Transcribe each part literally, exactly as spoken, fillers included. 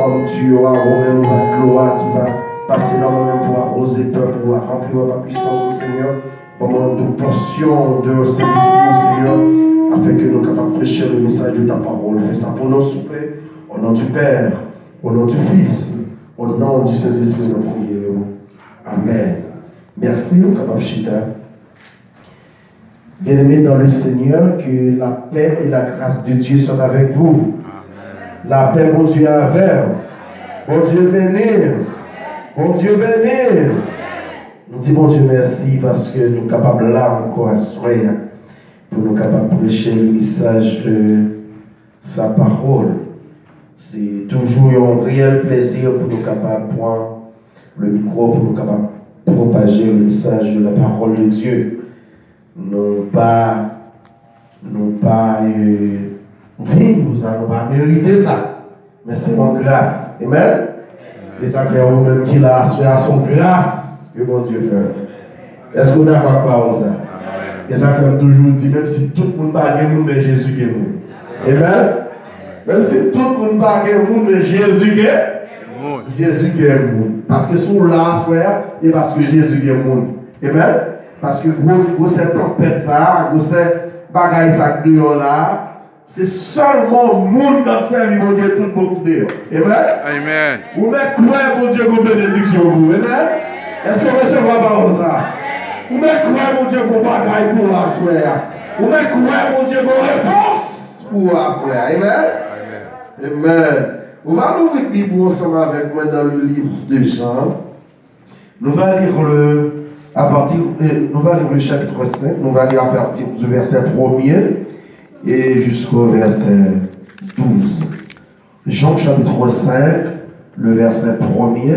Kòm tiyo a, ou menm, glwa ki va pase nan mwen pou awoze pèp ou a, ranpli mwen pa pwisans ou, Senyè. Ban mwen yon bon pòsyon de Sentespri ou, Senyè, afin ke nou kapab preche le mesaj de ta pawòl. Fè sa pou nou, souple, au nom du Père, au nom du Fils, au nom du Saint-Esprit, nou priye w. Amèn. Mèsi, nou kapab chita. Bien-aimés dans le Seigneur, que la paix et la grâce de Dieu soient avec vous. Amen. Lapè Bondye avè w. Bondye beni w. Bondye beni w. Nou di Bondye mèsi paske nou kapab la ankò aswè a pou nou kapab preche le mesaj de sa pawòl. Se toujou yon reyèl plezi pou nou kapab pran le mikwo, pou nou kapab pwopaje le mesaj de la parole de Dieu. Nou pa, nou pa, euh, diy pou sa, nou pa merite sa. Men se yon gras. Amen? E sa k fè ou menm ki la aswè a, se yon gras ke Bondye fè. Èske w dakò ak pawòl sa? E sa k fè m toujou di, menm si tout moun pa gen moun, men Jezi gen moun. Amen? Menm si tout moun pa gen moun, men Jezi gen moun. Jezi gen moun. Paske si w la aswè a, e paske Jezi gen moun. Amen? Paske gwo, gwosè tanpèt sa a, gwosè bagay sa k deyò la a, se sèlman moun k ap sèvi Bondye tout bon ki deyò. Amen? Amen. Ou mèt kwè Bondye gon benediksyon pou ou. Amen? Èske w resevwa pawòl sa a? Ou mèt kwè Bondye gon bagay pou ou aswè a. Ou mèt kwè Bondye gon repons pou ou aswè a. Amen? Amen. Amen. Ou va louvri Bib ou ansanm avèk mwen dans le livre de Jean. Nous va lire le, à partir, euh, nous va lire le chapitre cinq, nous va lire à partir du verset premier et jusqu'au verset douze. Jean chapitre cinq, le verset premier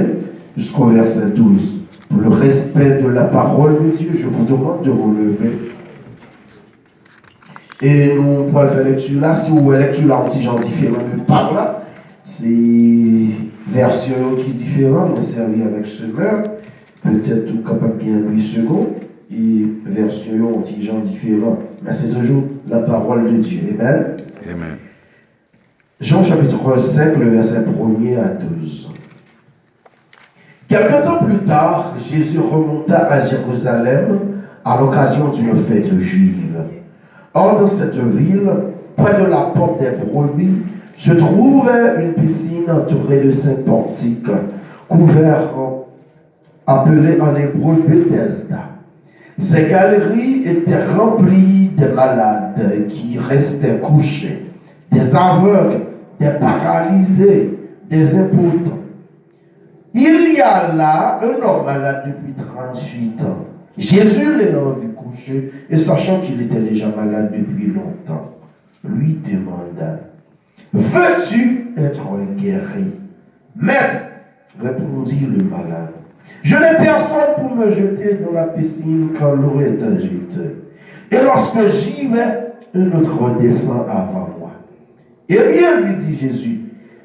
jusqu'au verset douze. Pour le respect de la parole de Dieu, je vous demande de vous lever. E nou pral fè lekti la. Si w wè lekti la yon ti jan diferan de pa m la, se vèsyon yo ki diferan. Mwen sèvi avèk Semeur. Petèt ou kapab gen Louis Segond. E vèsyon yo yon ti jan diferan. Men se toujou la parole de Dieu. Amen. Amen. Jean chapitre cinq, le verset premier à douze. Quelque temps plus tard, Jésus remonta à Jérusalem à l'occasion d'une fête juive. Or, dans cette ville, près de la porte des brebis, se trouvait une piscine entourée de cinq portiques, couverts, appelés en hébreu Bethesda. Ces galeries étaient remplies des malades qui restaient couchés, des aveugles, des paralysés, des impotents. Il y a là un homme malade depuis trente-huit ans. Jésus l'ayant vu couché et sachant qu'il était déjà malade depuis longtemps, lui demanda: « Veux-tu être guéri ? » « Maître, » répondit le malade, « je n'ai personne pour me jeter dans la piscine quand l'eau est agitée. Et lorsque j'y vais, un autre descend avant moi. » « Eh bien, lui dit Jésus,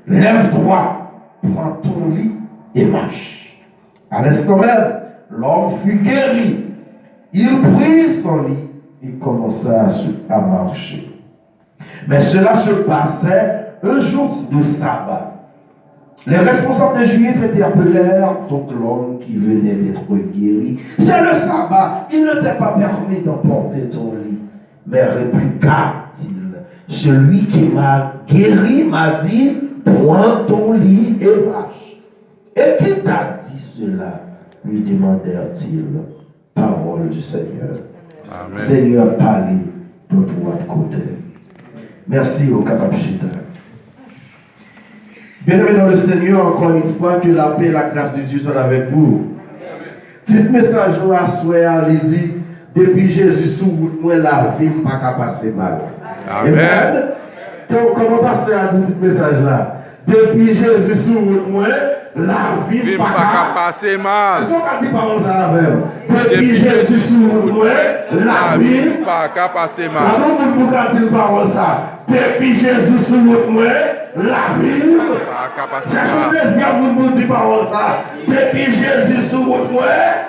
lève-toi, prends ton lit et marche. » À l'instant même, l'homme fut guéri. Il prit son lit et commença à se, à marcher. Mais cela se passait un jour de sabbat. Les responsables des Juifs interpellèrent donc l'homme qui venait d'être guéri. « C'est le sabbat, il ne t'est pas permis d'emporter ton lit. » Mais répliqua-t-il : « Celui qui m'a guéri m'a dit : prends ton lit et marche. » « Et qui t'a dit cela ? » lui demandèrent-ils. Parole du Seigneur. Amen. Senyè, pale pèp ou a kote. Mèsi, ou kapab chita. Bien-aimés dans le Seigneur, encore une fois, que la paix et la grâce de Dieu soient avec vous. Tit mesaj nou aswè a, li di, depi Jezi sou wout mwen, lavi m pa ka pase mal. Amen. Amen. Kò-, kòman pastè a di tit mesaj la? Depi Jezi sou wout mwen, lavi m pa ka pase mal. Èske w ka di pawòl sa avè m? Depi Jezi sou wout mwen, lavi m pa ka pase mal. Gade yon moun pou w ka di l pawòl sa. Depi Jezi sou wout mwen, lavi m pa ka pase mal. Chèche yon dezyèm moun pou di pawòl sa. Depi Jezi sou wout mwen,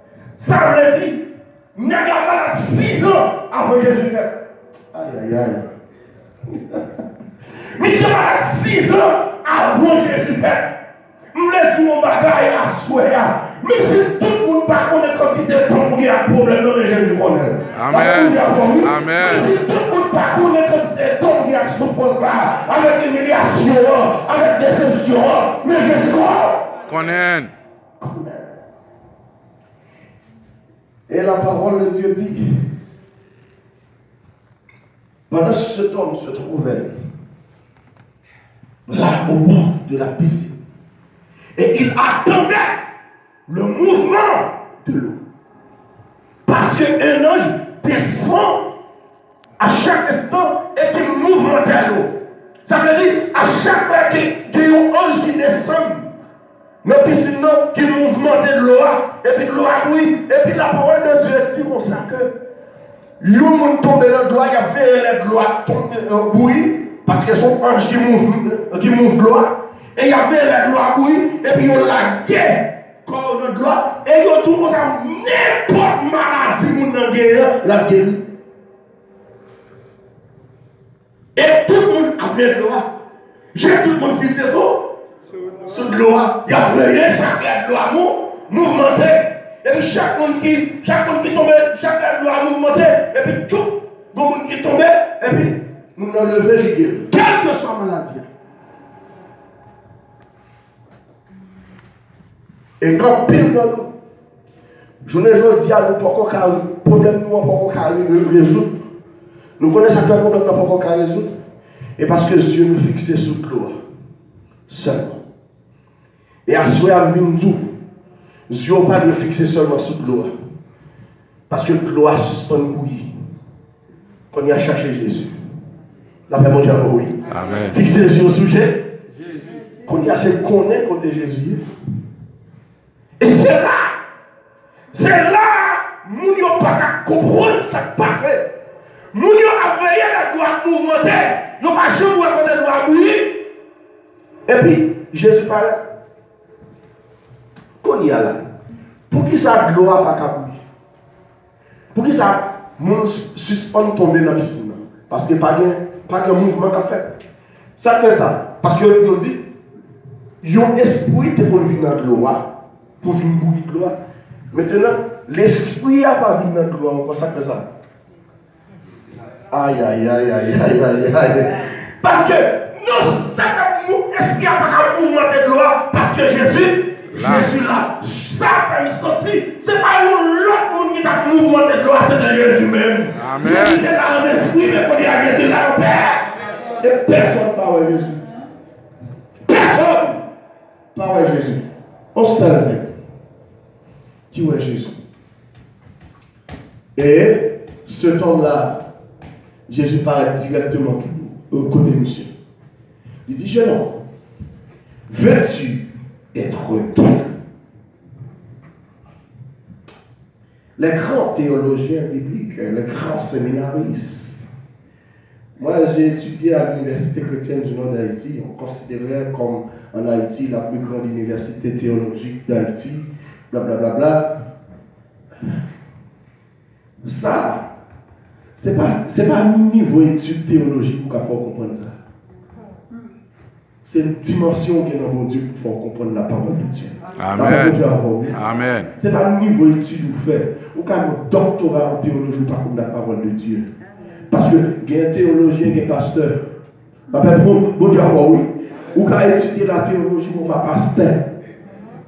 Misye malad sis an avan Jezi fèt. M vle di w yon bagay aswè a. Menm si tout moun pa konnen kantite tan w gen ak pwoblèm nan, men Jezi konnen l. Amèn. Amèn. Menm si tout moun pa konnen kantite tan w gen ak soufrans la, avèk imilyasyon an, avèk desepsyon an, men Jezi konnen. Konnen. Et la parole de Dieu dit, pendant que cet homme se trouvait là au bord de la piscine, et il attendait le mouvement de l'eau. Parce qu'un ange descend à chaque instant et qui mouvement l'eau. Sa vle di, a chak lè ke gen yon anj ki desann nan pisin nan, ki mouvmante dlo a, epi dlo a bouyi, epi la parole de Dieu di konsa ke yon moun tonbe nan dlo a, y ap veye lè dlo a tonbe, euh, bouyi, paske se yon anj ki mouv, ki mouv dlo a, e y ap veye lè dlo a bouyi, epi yo lage kò yo nan dlo a, e yo di w konsa, nenpòt maladi moun nan genyen an, l ap geri. E tout moun ap veye dlo a. Je tout moun fikse sou, sou dlo a. Y ap veye chak lè dlo a mou, mouvmante. Epi chak moun ki, chak moun ki tonbe, chak lè dlo a mouvmante, epi tchoup, gon moun ki tonbe, epi moun nan leve, li geri. Kèlkeswa maladi a. E gen anpil nan nou, jounen jodi a, nou poko ka, pwoblèm nou an poko ka re-, re-, rezoud. Nou konnen sa k fè pwoblèm nan poko ka rezoud? E paske zye nou fikse sou dlo a sèlman. E aswè a, m vin di w, zye w pa dwe fikse sèlman sou dlo a. Paske dlo a sispann bouyi. Kounye a, chache Jezi. Lapè Bondye avè w, wi. Amèn. Fikse zye w sou Je-, Kounye a, se konnen kote Jezi ye. E se la, se la, moun yo pa ka konprann sa k pase. Moun yo ap veye lè dlo a ap mouvmante, yo pa janm wè kote dlo a bouyi. Epi, Jezi parèt. Kounye a la, poukisa dlo a pa ka bouyi? Poukisa moun s-, sispann tonbe nan pisin nan? Paske pa gen, pa gen mouvman k ap fèt. Sa k fè sa? Paske yo di, yon espri te konn vin nan dlo a pou vin bouyi dlo a. Mentenan, lespri a pa vin nan dlo a ankò, sa k fè sa? Ay, ay, ay. Paske, non, sa k ap mou-, espri a pa ka mouvmante dlo a, paske Jezi, la. Jezi la. Sa fè m santi, se pa yon lòt moun ki t ap mouvmante dlo a, se te Jezi menm. Amèn. Jezi te la an espri, men kounye a Jezi la an pè. E pèsonn pa wè Jezi. Pèsonn pa wè Jezi. Yon sèl nèg ki wè Jezi. Et cet homme-là, Jésus paraît directement kote misye. Li di, jeune homme, veux-tu être guéri? Les grands théologiens bibliques, les grands séminaristes, moi, j'ai étudié à l'Université chrétienne du Nord d'Haïti. On considérait comme en Haïti la plus grande université théologique d'Haïti, blablabla. Sa, se pa, se pa nivo etid teyolojik ou ka fè w konprann sa. Se dimansyon w gen nan Bondye pou fè w konprann la parole de Dieu. Amèn. La parole de Dieu avè w, wi. Amèn. Se pa nivo etid ou fè. Ou ka gen doktora an teyoloji, ou pa konn la parole de Dieu. Paske gen teyolojyen, gen pastè. Apre, bon, Bondye avè w, wi. Ou ka etidye la teyoloji, men w pa pastè.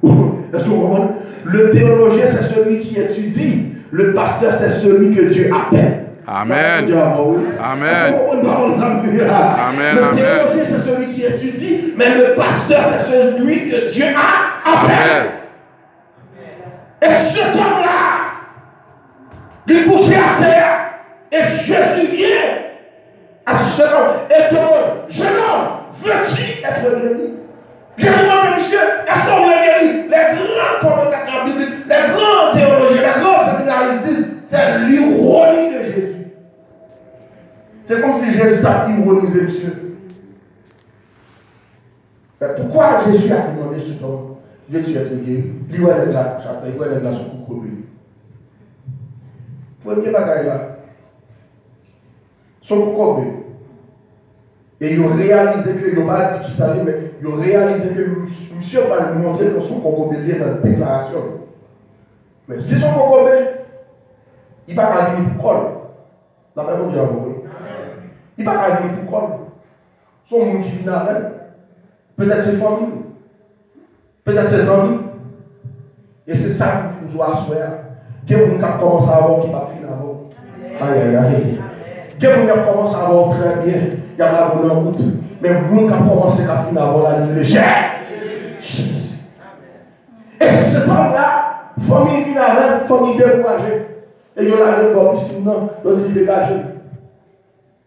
Èske w konprann? Le théologien, c'est celui qui étudie. Le pasteur, c'est celui que Dieu appelle. Amèn. Bondye avè w, wi. Amèn. Èske w konprann pawòl sa m di a? Amèn, amèn. Le théologien, c'est celui qui étudie, mais le pasteur, c'est celui que Dieu a appelé. Amèn. Et cet homme-là, li kouche atè a, et Jésus vient à cet homme et demande, jeune homme, veux-tu être guéri? Jezi mande misye, èske w vle geri? Les grands commentateurs bibliques, les grands théologiens, les grands séminaristes disent, c'est l'ironie de Jésus. Se kòmsi Jezi t ap ironize misye. Men poukwa Jezi a demande cet homme, veux-tu être guéri? Li wè nèg la kouche atè, li wè nèg la sou kokobe. Premye bagay la, Se yon kokobe. E yo reyalize ke, yo pa di kisa li, men yo reyalize ke mis- misye pral montre ke se yon kokobe li ye nan deklarasyon li. Men si se yon kokobe, li pa ka vini pou kò l. Lapè Bondye avè w, wi. Li pa ka vini pou kò l. Se yon moun ki vin avè l. Petèt se fanmi l. Petèt se zanmi. E se sa m vin di w aswè a. Gen moun k ap kòmanse avè w ki p ap fini avè w. Ayayay. Gen moun y ap kòmanse avè w trè byen. Y ap lage w nan wout. Men moun k ap kòmanse k ap fini avè w la, li rele Jezi. E se tan la, fanmi vin avè l, fanmi dekouraje. E yo lage l bò pisin nan, yo di l degaje l.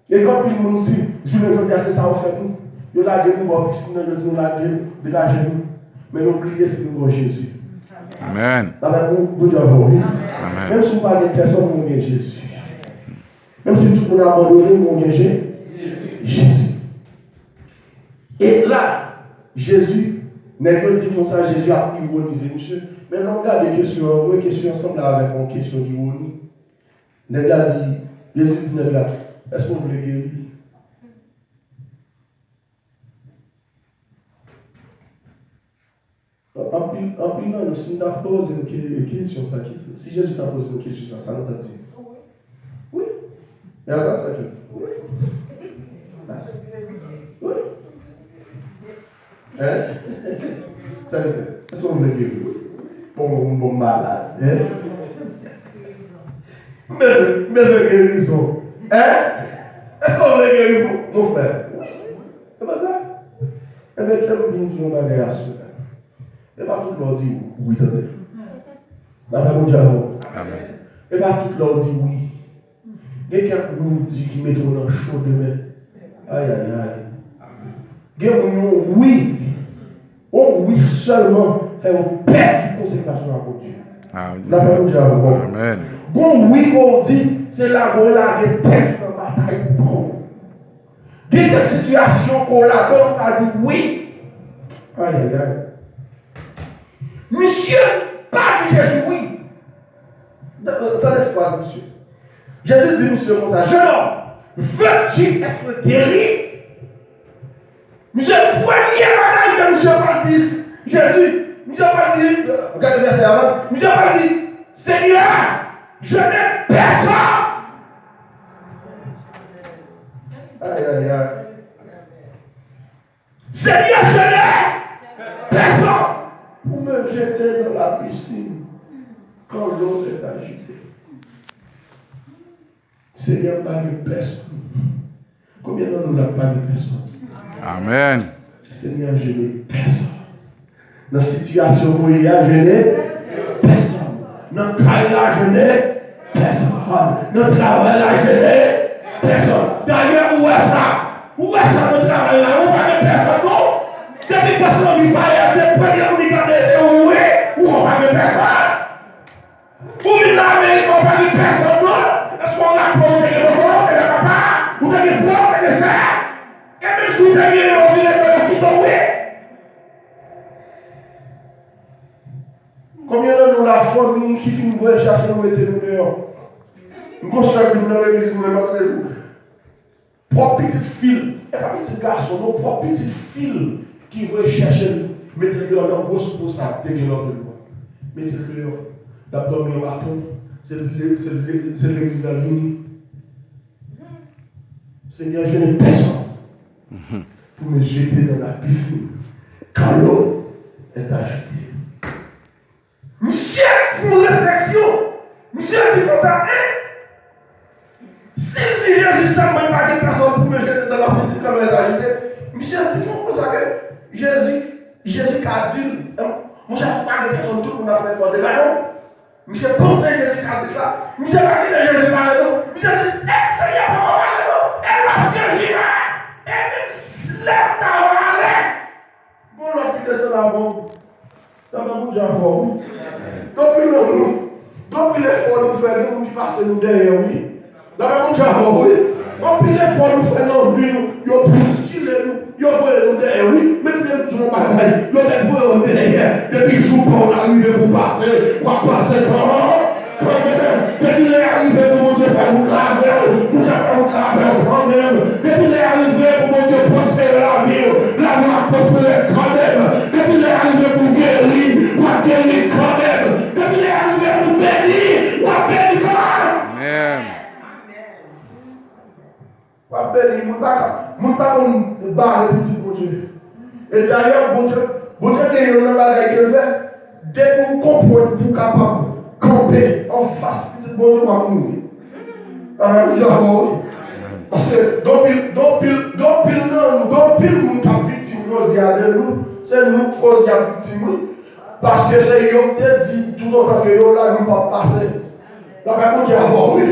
E gen anpil moun, si jounen jodi a se sa yo fè nou. Yo lage nou bò pisin nan, yo di nou lage, degaje nou. Men yo bliye si nou gen Jezi. Amèn. Lapè Bondye avè w, wi. Amèn. Menm si w pa gen pèsonn, ou gen Jezi. Menm si tout moun abandone w, ou gen Je- Jezi. E la, Jezi, nèg yo di konsa, Jezi ap iwonize misye. Men lè w gade kesyon an vre, kesyon an sanble avèk yon kesyon iwoni. Nèg la di, Jezi di nèg la, èske w vle geri? Anpil, anpil nan nou, si n ta poze nou ke- kesyon sa, ki- si Jezi ta poze nou kesyon sa, sa nou ta di? Wi. E a sa sa ke? Wi. Wi. Hein? Sa li fè? Èske w vle geri? Bon, bon, bon, malad. Hein? M bezwen, m bezwen gerizon. Hein? Èske w vle geri, mon, mon frè? Wi. E pa sa? Enben, kè m vin di yon bagay aswè a. E pa tout lè w di wi, tande. Lapè Bondye avè w. Amèn. E pa tout lè w di wi. Gen kèk wi w di ki mete w nan cho demen. Ayayay. Gen moun yon wi. Yon wi sèlman fè yo pèdi konsekrasyon a Bondye. Lapè Bondye avè w. Amèn. Gon wi ke w di, se lage w lage tèt nan batay pou kò w. Gen kèk sitiyasyon ke w ladan, ou ka di wi. Ayayay. Misye pa di Jezi wi. Tande fraz misye. Jezi di misye konsa, jeune homme, veux-tu être guéri? Misye, premye bagay ke misye pa di Jezi, misye pa di, gade vèsè a, misye pa di, Seigneur, je n'ai personne. Ayayay. Seigneur, je n'ai personne pour me jeter dans la piscine quand l'eau est agitée. Senyè, m pa gen pèsonn. Konbyen nan nou la k pa gen pèsonn? Amèn. Seigneur, je n'ai personne. Nan sitiyasyon mwen ye a, je n'ai personne. Nan kay la, je n'ai personne. Nan travay la, je n'ai personne. Dayè, ou wè sa. Ou wè sa nan travay la. Ou pa gen pèsonn, non. Depi bòs lan vin pale, de premye moun li gade se ou, wi. Ou pa gen pèsonn. Ou vin nan Amerik, ou pa gen pèsonn, non. Èske w raple w te gen manman, ou te gen papa, ou te gen frè, ou te gen sè? E menm si w te gen yo, ou vin lè yo kite w, wi. Konbyen nan nou la, fanmi ki fin voye chache nou, mete nou deyò? M gon sè ki vin nan legliz mwen lòt jou. Pwòp pitit fi l, e pa pitit gason non, pwòp pitit fi l ki voye chèche l, mete l deyò nan gwo sipon sa te gen lòt jou a. Mete l deyò. L ap dòmi anba pon. Se le- se le- se legliz la l vini. Seigneur, je n'ai personne pour me jeter dans la piscine quand l'eau est agitée. Misye fè yon refleksyon. Misye di konsa, en? Si l di Jezi sèlman, li pa gen pèsonn pou mete l nan lapisin kòm yon ajite. Misye di kon- konsa ke Jezi, Jezi ka di l, en, monchè, si w pa gen pèsonn, tout moun ap fè efò degaje w. Misye panse Jezi ka di sa. Misye pa kite Jezi pale non. Misye di, e, Senyè, poko pale non. E lòske j'irai, e menm si lè m ta va ale. Gon lòt ki desann avan w. Tanpri Bondye avè w, wi. Tanpri nan nou. Tanpri lefò nou fè, gen moun ki pase nou dèyè, wi. Tanpri Bondye avè w, wi. Anpil efò nou fè nan vi nou, yo bouskile nou, yo voye nou dèyè, wi. Men tounen m di w yon bagay, yo mèt voye w dèyè. Depi jou pa w la rive pou pase, w ap pase kanmenm. Depi lè a rive pou Bondye fè wout la avè w, Bondye ap fè wout la avè w. konn bare pitit Bondye. E dayè, Bondye, Bondye gen youn nan bagay ke l fè. Depi w konprann pou w kapab kanpe anfas pitit Bondye, w ap mouri. Amèn. Bondye avè w, wi. Paske gen anpil, gen anpil, gen anpil nan nou, gen anpil moun k ap viktim jodi a de nou. Se nou k koz y ap viktim, wi. Paske se yo k te di toutotan ke yo la, nou p ap pase. Lapè Bondye avè w, wi.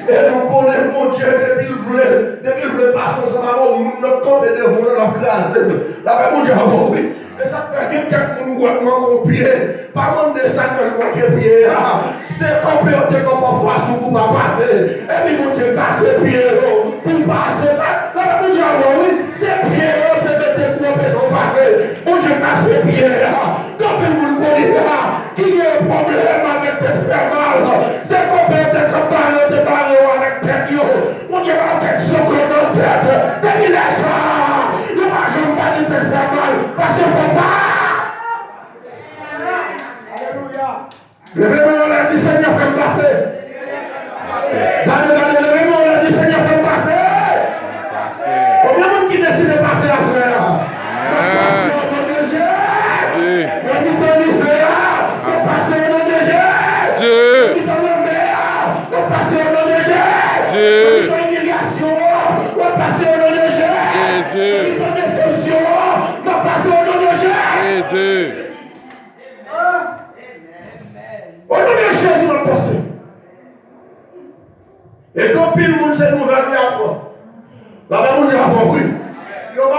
E nou konnen Bondye, depi l vle, depi l vle pase ansanm avè w, moun nan k kanpe devan w lan, l ap kraze l. Lapè Bondye avè w, wi. E sa k fè gen kèk moun ou wè k manke w pye. Pa mande sa k fè l manke pye a. Se kanpe yo te kanpe anfas ou pou w pa pase. Epi Bondye kase pye yo pou w pase. Lapè Bondye avè w, wi. Se pye yo te mete pou anpeche w pase. Bondye kase pye a. Gen anpil moun kounye a ki gen pwoblèm avèk tèt fè mal. Se kote yo te ka bare, yo te bare yo avèk tèt yo. Bondye ba yo kèk zonglen nan tèt. Depi lè sa a, yo pa janm pa gen tèt fè mal. Paske fò pa. Alelouya. Leve men w anlè, di, Senyè, fè m pase. Gade, gade, leve men w anlè, di, Senyè, fè m pase. Konbyen moun ki deside pase aswè a? M ap pase o non de Jezi. Nan mitan dife a, m ap pase o non de Jezi. Nan mitan lanmè a, m ap pase o non de Jezi. Nan mitan imilyasyon an, m ap pase o non de Jezi. Nan mitan desepsyon an, m ap pase o non de Jezi. O non de Jezi, m ap pase. E gen anpil moun, se nouvèl yo y ap pran. Lapè Bondye avè w, wi. Yo pa